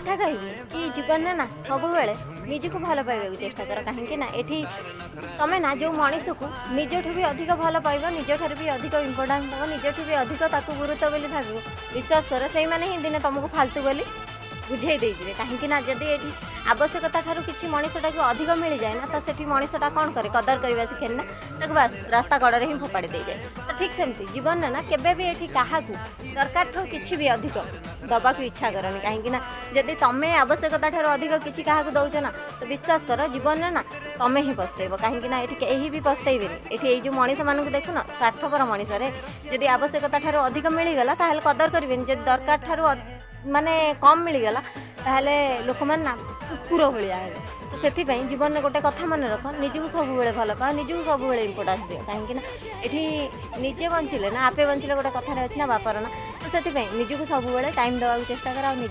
କଥା କହିବି କି ଜୀବନରେ ନା ସବୁବେଳେ ନିଜକୁ ଭଲ ପାଇବାକୁ ଚେଷ୍ଟା କର। କାହିଁକି ନା ଏଠି ତମେ ନା ଯେଉଁ ମଣିଷକୁ ନିଜଠୁ ବି ଅଧିକ ଭଲ ପାଇବ, ନିଜଠାରୁ ବି ଅଧିକ ଇମ୍ପୋର୍ଟାନ୍ସ ଦେବ, ନିଜଠୁ ବି ଅଧିକ ତାକୁ ଗୁରୁତ୍ୱ ବୋଲି ଭାବିବ, ବିଶ୍ୱାସ କର, ସେଇମାନେ ହିଁ ଦିନେ ତୁମକୁ ଫାଲତୁ ବୋଲି ବୁଝେଇ ଦେଇଯିବେ। କାହିଁକି ନା ଯଦି ଏଠି ଆବଶ୍ୟକତା ଠାରୁ କିଛି ମଣିଷଟାକୁ ଅଧିକ ମିଳିଯାଏ ନା, ତ ସେଠି ମଣିଷଟା କ'ଣ କରେ? କଦର କରିବା ଶିଖେନି ନା, ତାକୁ ବାସ୍ ରାସ୍ତା କଡ଼ରେ ହିଁ ଫୋପାଡ଼ି ଦେଇଯାଏ। ତ ଠିକ୍ ସେମିତି ଜୀବନରେ ନା କେବେ ବି ଏଠି କାହାକୁ ଦରକାରଠୁ କିଛି ବି ଅଧିକ ଦେବାକୁ ଇଚ୍ଛା କରନି। କାହିଁକି ନା ଯଦି ତମେ ଆବଶ୍ୟକତା ଠାରୁ ଅଧିକ କିଛି କାହାକୁ ଦେଉଛ ନା, ତ ବିଶ୍ୱାସ କର, ଜୀବନରେ ନା ତମେ ହିଁ ପସ୍ତେଇବ। କାହିଁକି ନା ଏଠି କେହି ବି ପସ୍ତେଇବେନି। ଏଠି ଏଇ ଯେଉଁ ମଣିଷମାନଙ୍କୁ ଦେଖୁନ, ସ୍ୱାର୍ଥପର ମଣିଷରେ, ଯଦି ଆବଶ୍ୟକତା ଠାରୁ ଅଧିକ ମିଳିଗଲା ତାହେଲେ କଦର କରିବେନି, ଯଦି ଦରକାର ଠାରୁ ମାନେ କମ୍ ମିଳିଗଲା ତାହେଲେ ଲୋକମାନେ ନା କୁକୁର ଭଳିଆ ହେବେ। ତ ସେଥିପାଇଁ ଜୀବନରେ ଗୋଟେ କଥା ମନେ ରଖ, ନିଜକୁ ସବୁବେଳେ ଭଲ ପାଅ, ନିଜକୁ ସବୁବେଳେ ଇମ୍ପୋର୍ଟାନ୍ସ ଦିଅ। କାହିଁକି ନା ଏଠି ନିଜେ ବଞ୍ଚିଲେ ନା ଆପେ ବଞ୍ଚିଲେ, ଗୋଟେ କଥାରେ ଅଛି ନା ବାପାର ନା। ତ ସେଥିପାଇଁ ନିଜକୁ ସବୁବେଳେ ଟାଇମ୍ ଦେବାକୁ ଚେଷ୍ଟା କର ଆଉ ନିଜ